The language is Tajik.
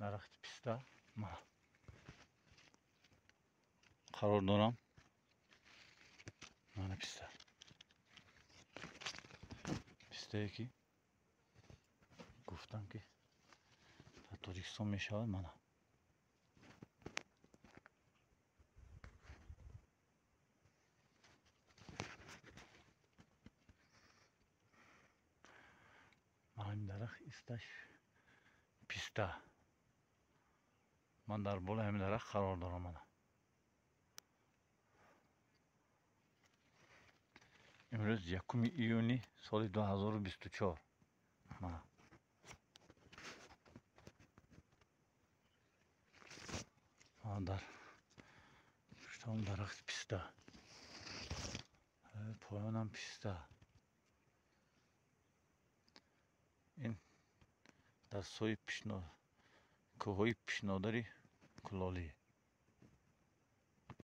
Дарахти писта мана қарор дорам. Мана писта. Пистае ки гуфтам, ки дар Тоҷикистон мешавад, мана. Ҳамин дарахт исташ писта. Ман дар болои ҳамин дарахт қарор дорам, мана. Имрӯз 1 июни соли 2024. Мана. Дар пуштам дарахти писта. Поёнам писта. Ин дар сои кӯҳҳои Пишнодари Кулолӣ.